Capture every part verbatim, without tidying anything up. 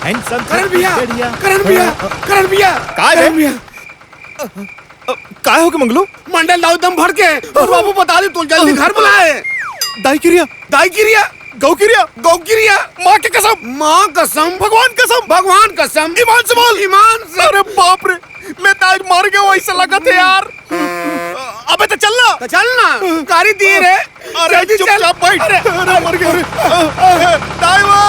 Handsome करण भैया, गड़िया। करण भैया, करण भैया, का है? करण भैया। अ, काय होगे मंगलू? मंडल दाऊ एकदम भड़के। अरे बाबू, बता दे, तोला जल्दी घर बुलाए। दाई किरिया। दाई किरिया। गौ किरिया। गौ किरिया। माँ के कसम। माँ कसम। भगवान कसम। भगवान कसम। ईमान से बोल। ईमान से। अरे बाप रे, मैं तो आज मर गया ऐसा लगथे यार। अबे तो चल ना। तो चल ना। गाड़ी दी रे। अरे जल्दी चल। चुपचाप बैठ। अरे, अरे, मर गया रे। दाई माँ।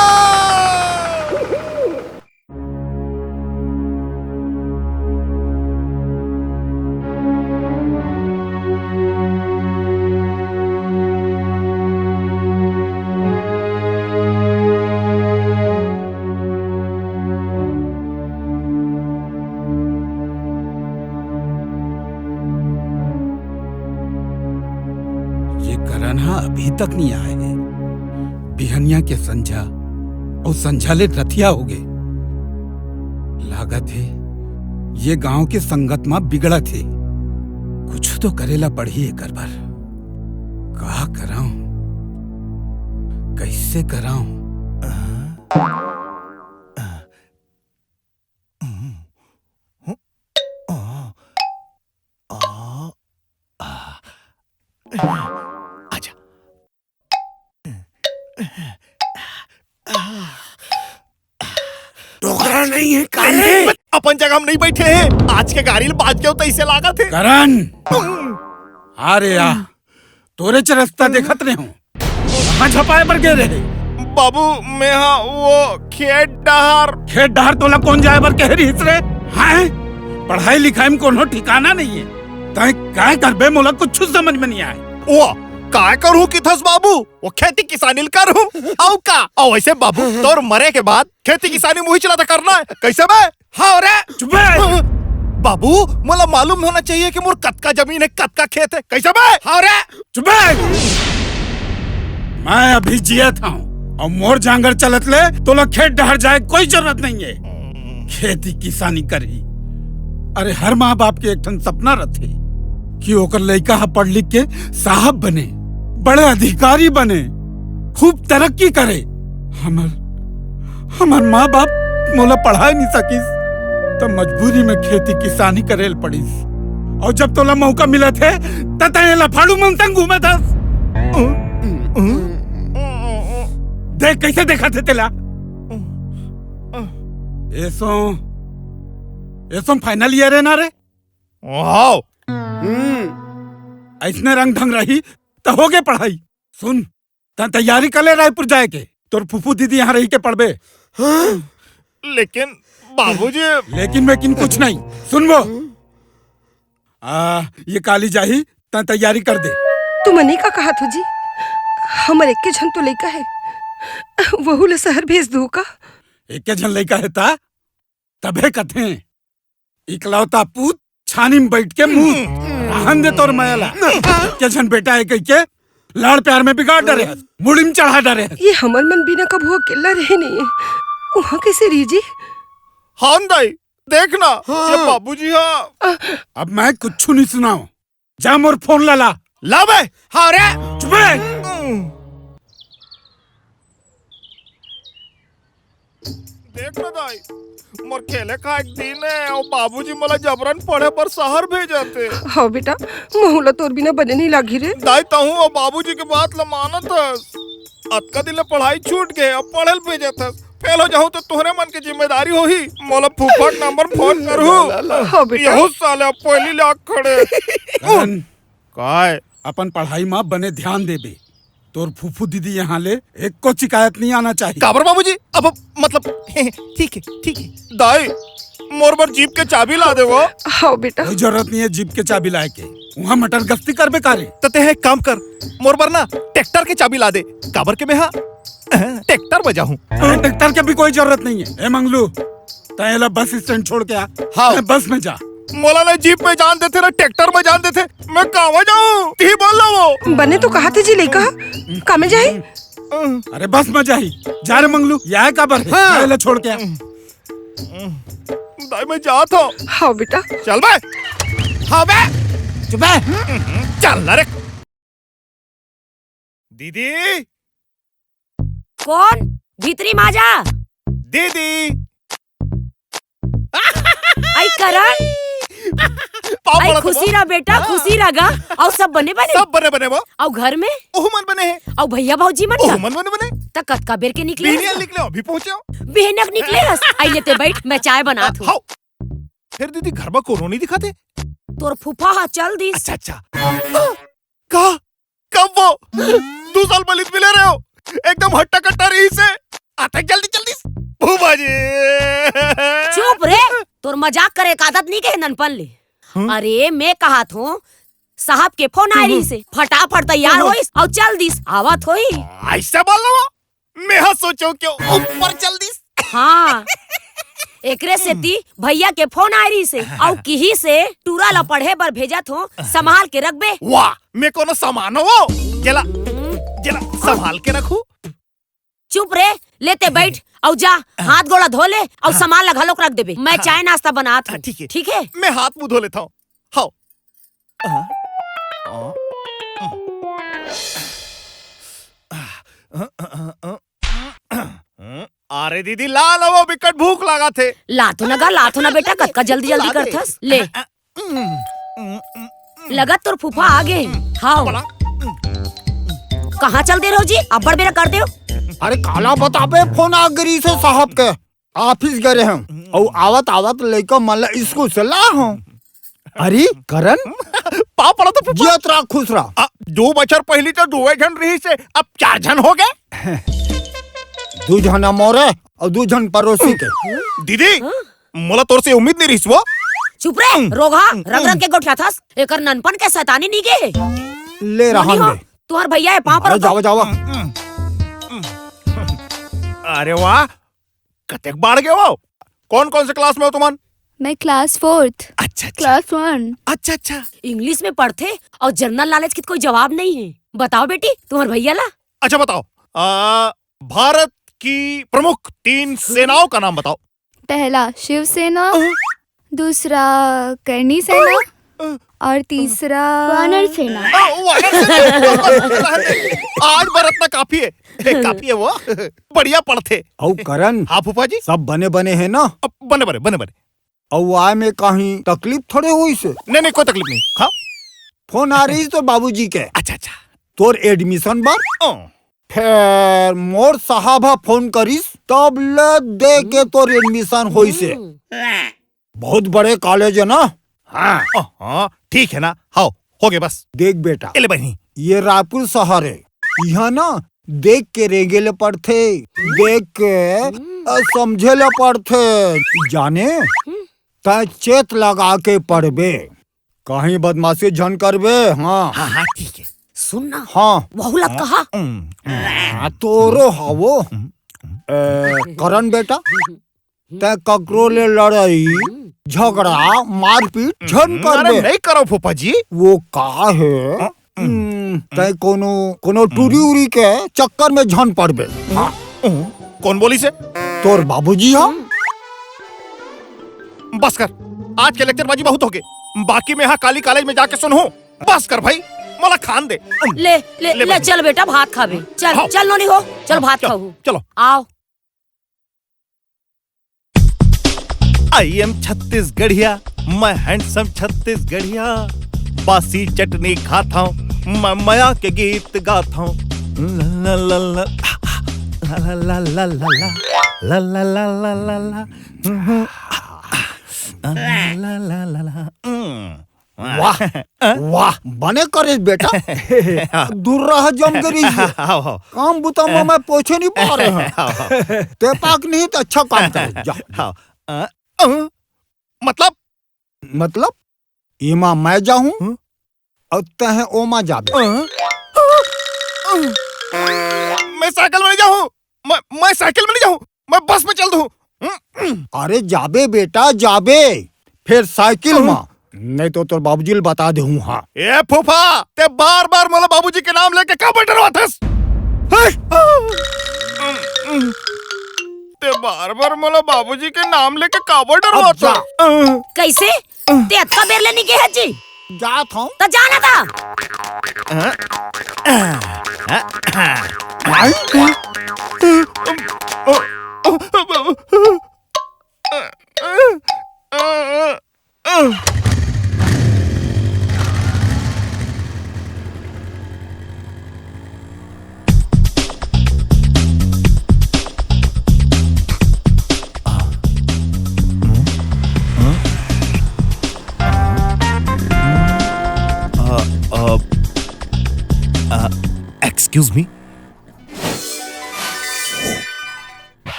ये करण ह अभी तक नहीं आए हे। बिहनिया के संझा अउ संझा ले रतिया होगे। लागत हे ये गांव के संगत म बिगड़त हे। कुछ तो करे ला पड़ही एकर बर। का करंव? कइसे करंव? आजा। डोकरा नहीं है, काहे? अपन जगह म नहीं बैठे हे। आज के गाड़ी ल बाज गयो त अइसे लागत हे। करण! अरे या, तोरे च रस्ता देखत रहे हूँ। कहाँ झपाए बर गे रहे? बाबू, मैं हा वो खेत डहर। खेत डहर तोला कोन जाए बर कहे रिहिस रे? हैं? पढ़ाई लिखाई म कोनो ठिकाना नहीं है। तैं काय करबे, मोला कुछ समझ में नहीं आए। ओ, काय करहूँ किथस बाबू? वो खेती किसानी ल करहूँ। अउ का? अउ वैसे बाबू, तोर मरे के बाद खेती किसानी मुही चला त करना है। कइसे बे? हाँ रे। चुप बे। बाबू, मोला मालूम होना चाहिए कि मोर कतका जमीन है, कतका खेत है। कइसे बे? हाँ रे। चुप बे। मैं अभी जियत हूँ अउ मोर जांगर चलत ले तोला खेत डहर जाए कोई जरूरत नहीं है। खेती किसानी करही। अरे, हर माँ बाप के एक ठन सपना रथे कि ओकर लइका ह पढ़ लिख के साहब बने, बड़े अधिकारी बने, खूब तरक्की करे। हमर, हमर माँ बाप मोला पढ़ाए नहीं सकिस, त मजबूरी में खेती किसानी करे ल पड़िस। अउ जब तोला मौका मिलत हे, त तैं लफाड़ू मन संग घूमत हस। देख, कइसे देखत हे तेला। एसो, एसो final year है ना रे? हाव। हम्म। अइसने रंग ढंग रही, त होगे पढ़ाई। सुन, तैं तैयारी कर ले रायपुर जाए के, तोर फूफू दीदी यहाँ रही के पढ़बे। हाँ? लेकिन बाबूजी। लेकिन वेकिन कुछ नहीं, सुनबो। आ, ये काली जाही, तैं तैयारी कर दे। तुमन ये का कहत हो जी? हमर एके झन तो लइका है, वहू ला शहर भेज दूँ का? एके झन लइका है ता? तभे कथें, इकलौता पूत छानी में बैठ के मूत। रहन दे तोर मया ला। एके झन बेटा है कहिके लाड़ प्यार में बिगाड़ डरे हस, मुड़ी में चढ़ा डरे हस। ये हमर मन बिना कभू अकेला रहे नहीं है, उहाँ कइसे रही जी? हाँ दाई, देख ना, ये बाबूजी हा। अब मैं कुछ नहीं सुनाऊं, जा मोर फोन ला ला। ला बे। हाँ रे। चुप बे। देख ना दाई, मोर खेले खाए के दिन है अउ बाबूजी मोला जबरन पढ़े बर शहर भेजत हे। हाँ बेटा, महू ला तोर बिना बने नहीं लागी रे। दाई, तहूँ अउ बाबूजी के बात ला मानत हस। अतका दिन ले पढ़ाई छूट गे, अब पढ़े ल भेजत हस। फेल हो जाहूँ त तोहरे मन के जिम्मेदारी होही। मोला फूफा के नंबर फोन करहू। हाँ बेटा। यहू साले अब पहिली ले आ खड़े। करण, काय? अपन पढ़ाई म बने ध्यान देबे। तोर फूफू दीदी यहाँ ले एको शिकायत नहीं आना चाहिए। काबर बाबूजी? अब मतलब ठीक है, ठीक है। दाई, मोर बर जीप के चाबी ला दे वो। हाँ बेटा। कोई जरूरत नहीं है जीप के चाबी लाए के। उहाँ मटर गश्ती करबे का रे? त तें एक काम कर, मोर बर ना ट्रैक्टर के चाबी ला दे, काबर के मैं हा ट्रैक्टर बजाहूँ। अरे, ट्रैक्टर के भी कोई जरूरत नहीं है। ए मंगलू, तैं एला बस स्टैंड छोड़ के आ। हाँ। तैं बस में जा। मोला ना जीप में जान देथे, ना ट्रैक्टर में जान देथे। मैं काँहा जाऊँ? तिही बोल ला वो। बने तो कहा थे जी लइका, का में जाही? अरे बस में जाही। जा रे मंगलू, ये आए काबर हे? हाँ। जा एला छोड़ के आ। दाई, मैं जात हूँ। हाँ बेटा। चल बे। हाँ बे। चुप बे। चल ना रे। दीदी। कोन? भीतरी मा जा। दीदी। आई करण, पाँव आई पड़त खुशी हूँ। रह बेटा, हाँ। खुशी रह गा। अउ सब बने बने? सब बने बने वो। अउ घर में? ओहू मन बने हे। अउ भैया भौजी मन ओहू का? मन बने बने। त कतका बेर के निकले बिहनिया हस? निकले, अभी पहुँचे हो। बिहनिया के निकले हस? आई लेते बैठ, मैं चाय बनात हूँ। हाँ। फिर दीदी घर में कोनो नहीं दिखाते? तोर फूफा हा चल दिस। अच्छा, अच्छा। का? कब वो? दू साल पहले मिले रहे हो, एकदम हट्टा कट्टा रहिस हे। आते जल्दी जल्दी। फूफा जी। चुप रे, तोर मजाक करे के आदत नहीं के ननपन ले। हम्म? अरे मैं कहत हूँ, साहब के फोन आय हम्म। रहिस हे, फटाफट तैयार हम्म। होइस अउ चल दिस, आवत होही। ऐसा बोल रहा वो? मैं हा सोचो क्यों ऊपर चल दिस। हाँ, एकरे सेती भैया के फोन आय रहिस हे, हाँ। अउ किहिस हे टूरा ला पढ़े बर भेजत हों, संभाल के रखबे। वाह, मैं कोनो सामान हो? जेला, हम्म। जेला संभाल के रखूं? चुप रे, लेते बैठ, अउ जा, हाथ गोड़ा धो ले, अउ हाँ। सामान ला घलोक रख देबे। मैं हाँ। चाय नाश्ता बनात हाँ, हूँ, ठीक है। ठीक है? मैं हाथ मुंह धो लेता हूँ। हाँ। हाँ। हाँ। अरे दीदी, ला ना वो, बिकट भूख लागत हे। ला तो ना गा, ला तो ना बेटा, कतका जल्दी जल्दी ला दे। करथस। ले। लगत तोर फूफा आ गे। हाव। बोला। कहाँ चल दे रहो जी? अब्बड़ बेरा कर देव। अरे काला बताबे, फोन आ गे रहिस हे साहब के। ऑफिस गे रहेंव, अउ आवत आवत लइका मन ला स्कूल से लाय हंव। अरे करण, पाँव पड़त हंव फूफा। जियत रह, खुश रह। आ, दू बछर पहिली तो दुए झन रहिस हे, अब चार झन हो गे। दू झन मोरे अउ दू झन पड़ोसी के। दीदी, हाँ? मोला तोर से उम्मीद नहीं रहिस वो। चुप रे, रोगहा, रंग रंग के गोठियाथस, एकर ननपन के सैतानी नहीं गे। ले नोनी रहन हो, दे। तुहर भैया हे, पाँव अरे पड़त हंव। जावा, जावा। अरे वाह, कतेक बाढ़ गे हो? कौन कौन से क्लास में हो तुमन? मैं क्लास फोर्थ। अच्छा, अच्छा। क्लास वन। अच्छा, अच्छा। इंग्लिश में पढ़थे अउ जनरल नॉलेज के कोई जवाब नहीं है। बताओ बेटी, तुम्हारे भैया ला। अच्छा बताओ, आ, भारत की प्रमुख तीन सेनाओं का नाम बताओ। पहला शिवसेना, अ? दूसरा करणी सेना अ? और तीसरा वानर सेना। आ, वानर सेना। आज बरतना काफी है, काफी है वो। बढ़िया पढ़थे। अउ करण, हाँ फूफा जी। सब बने बने हे ना? अब बने बने, बने बने। अउ आय में कहीं तकलीफ थोड़े होइस हे? नहीं, नहीं, कोई तकलीफ नहीं। हाँ। फोन आ रहिस तोर बाबूजी के। अच्छा, अच्छा। तोर एडमिशन बर। ओ। फेर मोर साहब ह फोन करिस, तब ले दे के तोर एडमिशन होइस हे। हम्म। बहुत बड़े कॉलेज है ना? हाँ। हाँ, ठीक है ना? हाव, हो गए बस। देख बेटा, ए ले बहिनी। ये रायपुर शहर है। यहाँ ना देख के रेंगे ले पड़थे, देख के, हम्म। अ, समझे ले पड़थे। जाने? हम्म। तैं चेत लगा के पढ़बे, कहीं बदमाशी झन करबे। हाँ। हाँ, हाँ, ठीक है। सुन ना। हाँ। वहू ला हाँ। कहा। हम्म। हाँ, तोरो हवो। हम्म। ए, करण बेटा, हम्म। तैं ककरो ले लड़ाई, हम्म। झगड़ा, मारपीट झन हम्म, अरे करबे। नहीं करो फूफा जी। वो का है? हाँ। हम्म, तैं कोनो, कोनो टूरी उरी के चक्कर में झन पड़बे। हाँ। कौन बोलिस हे? तोर बाबूजी ह। बस कर, आज के लेक्चरबाजी बहुत होगे। बाकी मैं हा काली कॉलेज में जाके सुनहूं। बस कर भाई, मोला खान दे। ले, ले, ले, ले भाई। चल बेटा, भात खाबे। चल, हाँ। चल नोनी हो, चल भात चल, खाहू। चलो। आओ। I am छत्तीसगढ़िया, मैं handsome छत्तीसगढ़िया। बासी चटनी खाथंव, मैं मया के गीत गाथंव। ला ला ला ला, ला ला ला ला, ला ला ला ला। वाह, वाह, बने करेस बेटा। दूर रह जम गे रहिस हे। हाव, हाव। काम बुता में मैं पोछे नहीं पा रहे हैं। हाव, हाव। ते पाक नहीं तो अच्छा काम करे, जा। हाव। अ, अ, मतलब? मतलब? एमा मैं जाहूं हम्म? अउ तैं ओमा जाबे। अ, अ, अ, मैं साइकिल में नहीं जाहूं। मैं, मैं साइकिल में नहीं जाहूं। मैं बस में चल दूं। अरे जाबे बेटा, जाबे, फेर साइकिल म, नहीं तो तोर बाबूजी ल बता देहूं। हाँ। ए फूफा, ते बार-बार मोला बाबूजी के नाम लेके काबर डरवाथस? हैं? ते बार-बार मोला बाबूजी के नाम लेके काबर डरवाथस? जा। कैसे? ते अतका बेर ले नी गे हस जी? जात हंव। त जा ना ता। हाँ? हाँ? हाँ? Excuse me.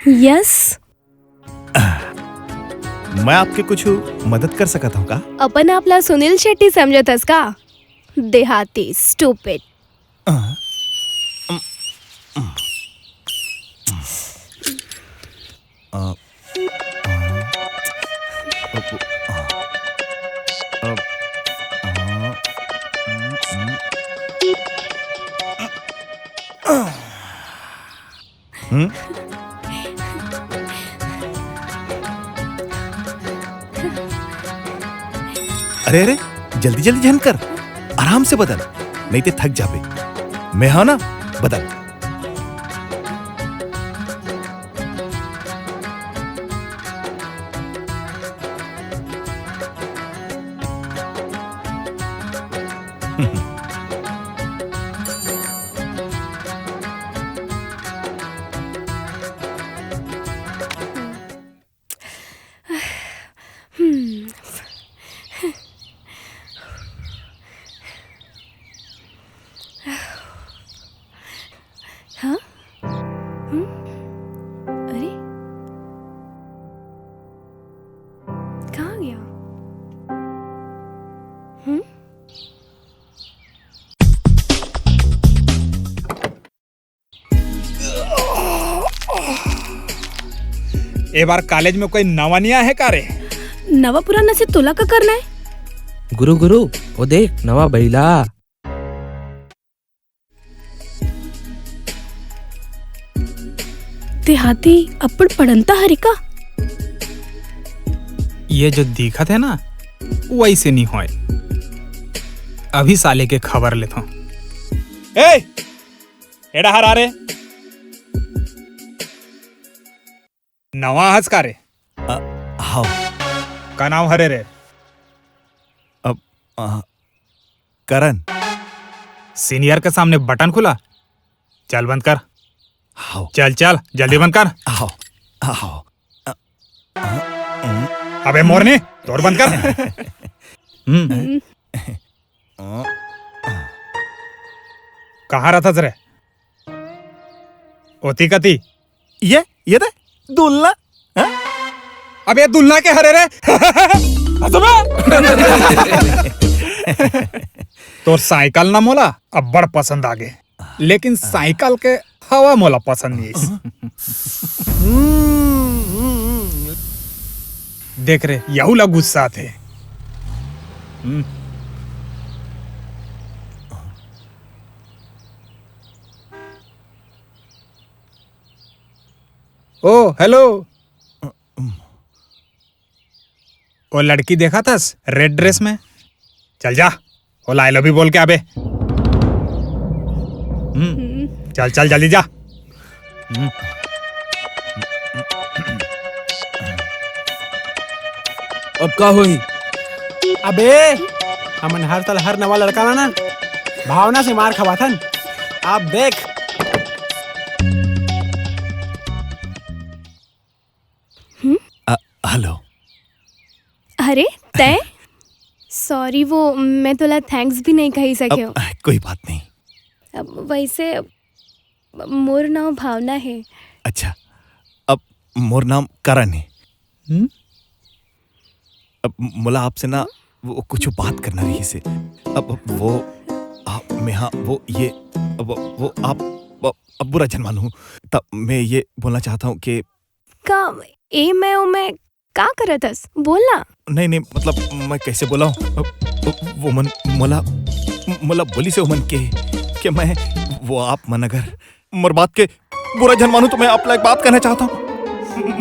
Yes. मैं आपके कुछ मदद कर सकत हूँ का? अपन आप ला सुनील शेट्टी समझत हस का? देहाती, stupid. हम्म? अरे, अरे, जल्दी, जल्दी झन कर, आराम से बदल, नहीं ते थक जाबे। मैं हंव ना, बदल। हाँ? हम्म? अरे, कहाँ गया? हम्म? ए बार कॉलेज में कोई नवा नइ आए हे का रे? नवा पुराना से तोला का करना हे? गुरु, गुरु, वो देख, नवा बइला। देहाती अब्बड़ पढ़ंता हरे का? ये जो दिखत हे ना, वइसे नइ होय। अभी साले के खबर लेथंव। ए, ए डहर आ रे। नवा हस का रे? अ, हव। का नाम हरे रे? अब, अ, करण। सीनियर के सामने बटन खुला। चल बंद कर। हव। चल, चल, जल्दी बंद कर। हव, हव। अ, अ, अ, अबे मोरनी, तोर बंद कर। हम्म। अ, कहाँ रहथस रे? ओती कती। ये, ये दे, दुल्ला। हाँ? अबे दुल्ला के हरे रे। हंसबे। तोर साइकिल ना मोला अब्बड़ पसंद आगे, लेकिन साइकिल के हवा मोला पसंद नइ आइस। देख रे, यहू ला गुस्सा आथे। हम्म। ओ, हेलो। ओ लड़की देखत हस red dress में? चल जा, ओला I love you बोल के आबे। हम्म, चल, चल, जल्दी जा। हम्म। अब का होही? अबे, हमन हर साल हर नवा लड़का ला ना भावना से मार खवाथन। अब देख। हम्म? अ, हेलो। अरे, तैं? Sorry, वो मैं तोला thanks भी नइ कहि सकेंव। अब, कोई बात नहीं। अब वइसे, मोर नाम भावना हे। अच्छा, अब मोर नाम करण हे। हम्म? अब मोला आपसे ना, हम्म? वो कुछ बात करना रहिस हे। अब वो, आप, मैं, हाँ, वो ये, अब वो आप, अब, अब बुरा झन मानहू, तब मैं ये बोलना चाहत हंव कि का ए मैं ओ मैं का करत हस? बोल ना। नहीं, नहीं, मतलब, मैं कइसे बोलंव? अब, वो मन मोला, मोला बोलिस हे ओमन के, कि मैं, वो आप मन अगर मोर बात के बुरा झन मानहू, तो मैं आप ला एक बात कहना चाहत हंव।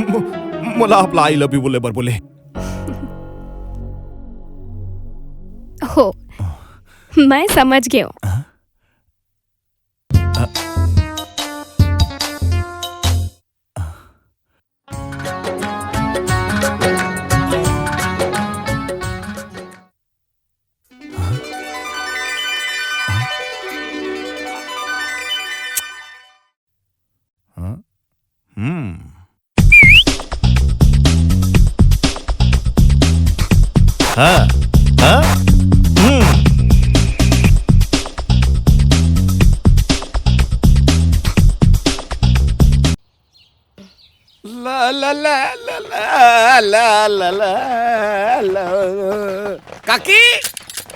मो-, मोला आप ला I love you बोले बर बोले। हो, मैं समझ गेंव। हाँ? अ, हाँ? हाँ? हम्म। ला, ला, ला, ला, ला, ला, ला, ला, ला। काकी,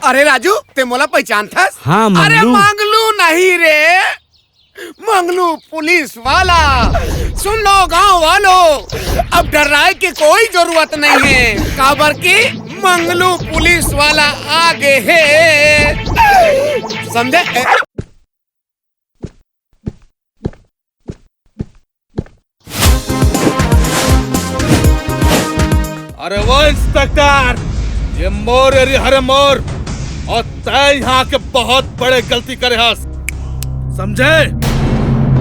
अरे राजू, ते मोला पहचानथस? हाँ, अरे मंगलू। मंगलू नहीं रे, मंगलू पुलिस वाला। सुन लो गांव वालों, अब डर्राए के कोई जरूरत नहीं है, काबर कि मंगलू पुलिस वाला आ गे हे। समझे? अरे वो इंस्पेक्टर, ये मोर एरिया हरे मोर, अउ तैं इहाँ के बहुत बड़े गलती करे हस, समझे?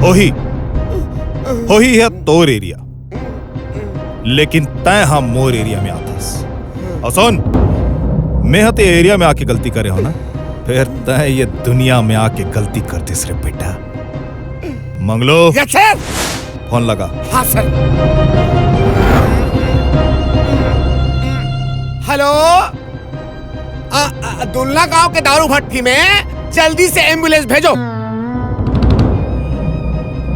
होही, होही हे तोर एरिया, लेकिन तैं हा मोर एरिया में आथस। अउ सुन, मैं हा ते एरिया में आके गलती करे हों ना, फेर तैं ये दुनिया में आके गलती कर देस रे बेटा। Manglu, yes sir. फोन लगा। हाँ सर। हेलो, अ, अ, दुलना गांव के दारू भट्टी में जल्दी से एम्बुलेंस भेजो।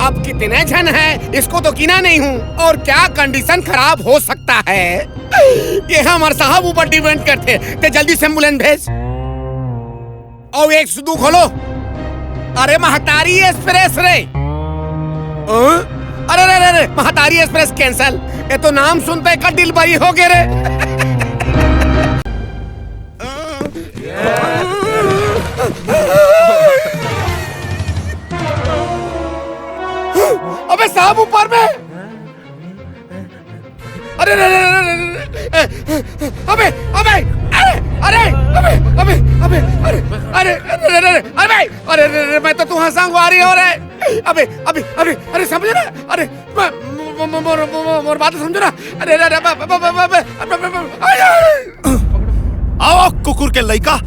अब कितने झन हैं, इसको तो गिना नहीं हूँ। और क्या कंडीशन खराब हो सकता है, ये हमर साहब ऊपर डिपेंड करथे। ते जल्दी से एम्बुलेंस भेज। अउ एक सुदू घलो। अरे महतारी एक्सप्रेस रे। हाँ? अरे, अरे, अरे, अरे, महतारी एक्सप्रेस कैंसिल। ये तो नाम सुनते का दिल बरी हो गे रे। अबे साहब ऊपर में। अरे, अरे, अरे, अरे, अरे, अबे, अबे, अरे, अरे, अबे, अबे, अबे, अरे, अरे, अरे, अरे, अरे, अरे, भाई, अरे, अरे, अरे, मैं तो तुम्हारा संगवारी हो रे। अबे, अबे, अबे, अरे, समझ रहा? अरे, मैं, म-, म-, म-, मोर, मोर, मोर बात समझ रहा? अरे, अरे, अरे, अबे, अबे, अबे, अबे, अरे, अरे। आवा कुकुर के लइका।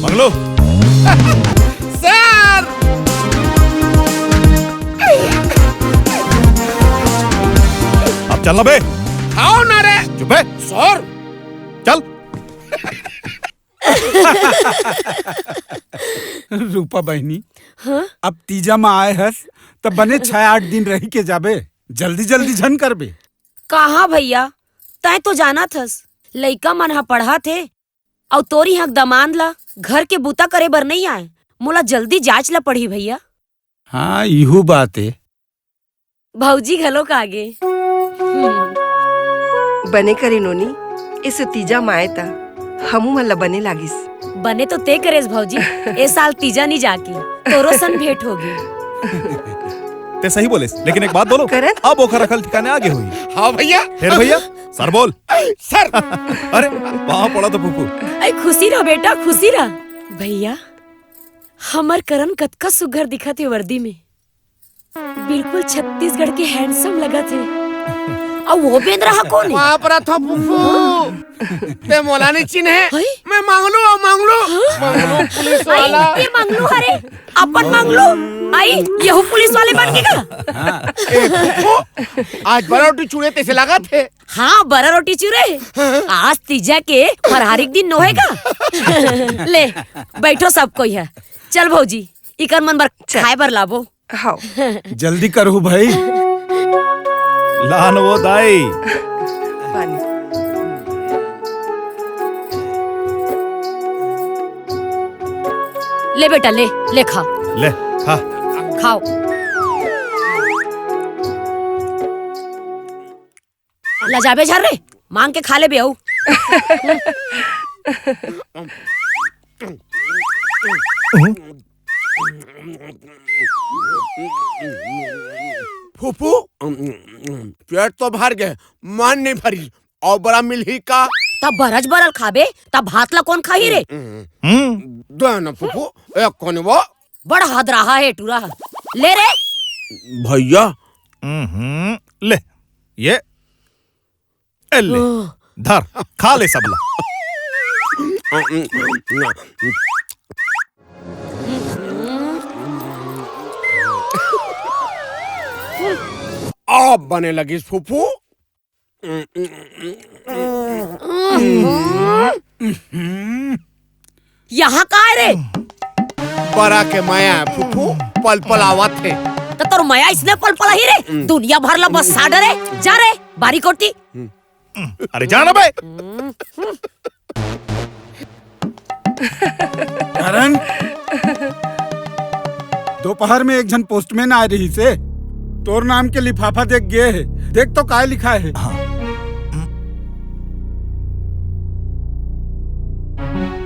मंगलू। सर! अब चल ना बे। आओ ना रे। चुप बे। सर। चल। रूपा बहिनी, हाँ? अब तीजा म आए हस, त बने छह आठ दिन रहि के जाबे। जल्दी जल्दी झन करबे। कहाँ भैया, तैं तो जानत हस, लइका मन ह पढ़त हे, अउ तोर इहाँ दमांद ला घर के बूता करे बर नइ आय। मोला जल्दी जांच ला पड़ही भैया। हाँ, इहू बात हे। भौजी घलोक आगे। हम्म। बने करे नोनी, ए सो तीजा माय त हमू मन ला बने लागिस। बने तो ते करेस भौजी, ए साल तीजा नी जाके तोरो सन भेंट होगे। ते सही बोलेस, लेकिन एक बात बोलो, करण? अब ओखर अकल ठिकाने आगे होही। हाँ भैया। फेर भैया, सर बोल। सर। अरे, पाँव पड़ा तो फूफू। अरे खुशी रह बेटा, खुशी रह। भैया, हमर करण कतका सुग्घर दिखत हे वर्दी में। बिल्कुल छत्तीसगढ़ के handsome लगत हे। अउ वो बेंदरा ह कोन हे? वहाँ पर था फूफू। ते मोला नहीं चिन्हे? हई? मैं मंगलू, मंगलू। हाँ? मंगलू पुलिस अरे, वाला। ये मंगलू हरे, अपन मंगलू। आई, यहू पुलिस वाले बन गे का? ए फूफू, आज बड़ा रोटी चूड़े तैसे लागत हे। हाँ, बड़ा रोटी चूड़े। आज तीजा के फरहारी के दिन नोहे का। ले, बैठो सब कोई ह। चल भौजी, इकर मन बर चल। खाए बर लाबो। हाव। जल्दी करहू भाई। लान वो दाई। पानी। ले बेटा, ले, ले खा। ले, खा। खाओ। लजाबे झन रे, मांग के खा लेबे अउ। फूफू, पेट तो भर गे, मन नहीं भरी, अउ बरा मिलही का? तब बरज बरल खाबे, तब भात ला कोन खाही रे? हम्म। दे ना फूफू, एक कोने वो। बड़ा हदराहा हे टूरा। ले रे। भैया। हम्म, ले, ये, ए ले, धर, खा ले सबला। अब बने लगिस फूफू। यहाँ का हे रे? बरा के मया हे फूफू, पलपल आवत हे। त तोर मया इसने पलपल ही रे, दुनिया भर ला बस सा डरे। जा रे, बारी कोती। अरे जा ना बे। करण, दोपहर में एक झन पोस्टमैन आय रहिसे, तोर नाम के लिफाफा देख गे हे। देख तो काय लिखाय हे। हाँ।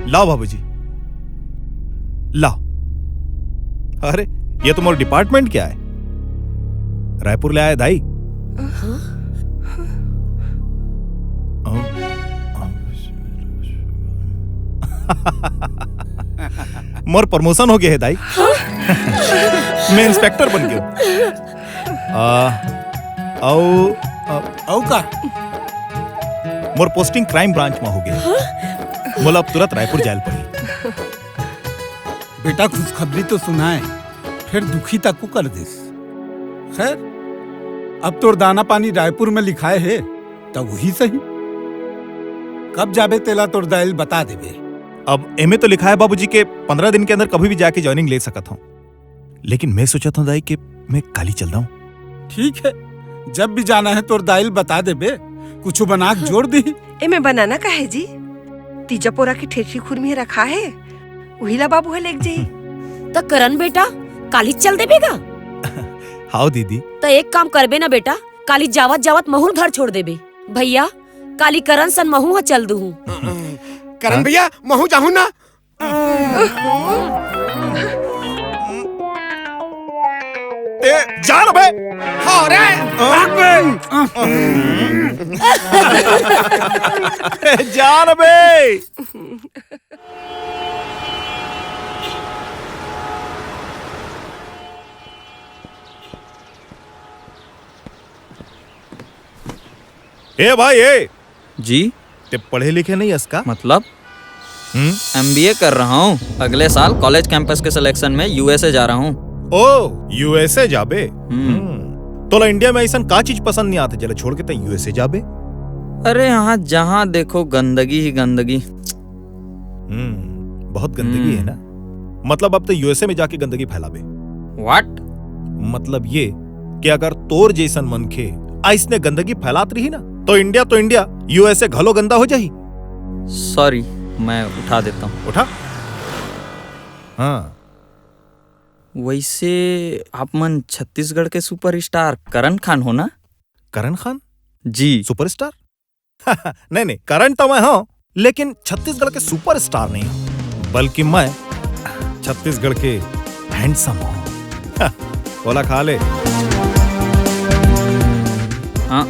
लाव बाबूजी, लाव। अरे, ये तो मोर डिपार्टमेंट के आय। रायपुर ले आय दाई। मोर प्रमोशन हो गे हे दाई। मैं इंस्पेक्टर बन गे हूँ। आ, अउ, अ, अउ का? मोर पोस्टिंग क्राइम ब्रांच म हो गे। मोला अब तुरंत रायपुर जाय ल पड़ही। बेटा, खुशखबरी तो सुनाय, फेर दुखी तको कर देस। खैर, अब तोर दाना पानी रायपुर में लिखाय हे, त वही सही। कब जाबे तेला तोर दाई ल बता देबे। अब एमे तो लिखाय हे बाबूजी के पंद्रह दिन के अंदर कभी भी जाके ज्वाइनिंग ले सकत हूँ, लेकिन मैं सोचत हूँ दाई के मैं काली चल दंव। ठीक हे, जब भी जाना हे तोर दाई ल बता देबे, कुछु बना के जोर दिही। एमे बनाना का हे जी? तीजा पोरा के ठेठरी खुरमी रखा हे, उही ला बाबू ह लेग जाही। त करण बेटा, काली चल देबे गा? हाव दीदी। त एक काम करबे ना बेटा, काली जावत जावत महूं घर छोड़ देबे। भैया, काली करण सन महूं ह चल दुहूं। करण भैया, महूं जाहूं ना। ए, जा ना बे। हाँ रे, भाग बे। ए, जा ना बे। ए भाई, ए। जी? ते पढ़े लिखे नहीं हस का? मतलब? हम्म? एमबीए कर रहा हूँ। अगले साल कॉलेज कैंपस के सिलेक्शन में यूएसए जा रहा हूँ। ओ, यूएसए जाबे? हम्म। हम्म। तोला इंडिया में अइसन का चीज पसंद नहीं आते, जेला छोड़ के तैं यूएसए जाबे? अरे, यहाँ जहाँ देखो गंदगी ही गंदगी। हम्म, बहुत गंदगी है हम्म। ना? मतलब अब तो यूएसए में जाके गंदगी फैलाबे। What? मतलब ये कि अगर तोर जइसन मनखे अइसने गंदगी फैलात रही ना, तो इंडिया तो इंडिया, यूएसए घलो गंदा हो जाही। Sorry, मैं उठा देता हूँ। उठा। हाँ। वैसे आप मन छत्तीसगढ़ के सुपरस्टार करण खान हो ना? करण खान? जी। सुपरस्टार? नहीं, नहीं, करण तो मैं हूँ, लेकिन छत्तीसगढ़ के सुपरस्टार नहीं हूँ, बल्कि मैं छत्तीसगढ़ के हैंडसम हूँ। ओला खा ले। हाँ।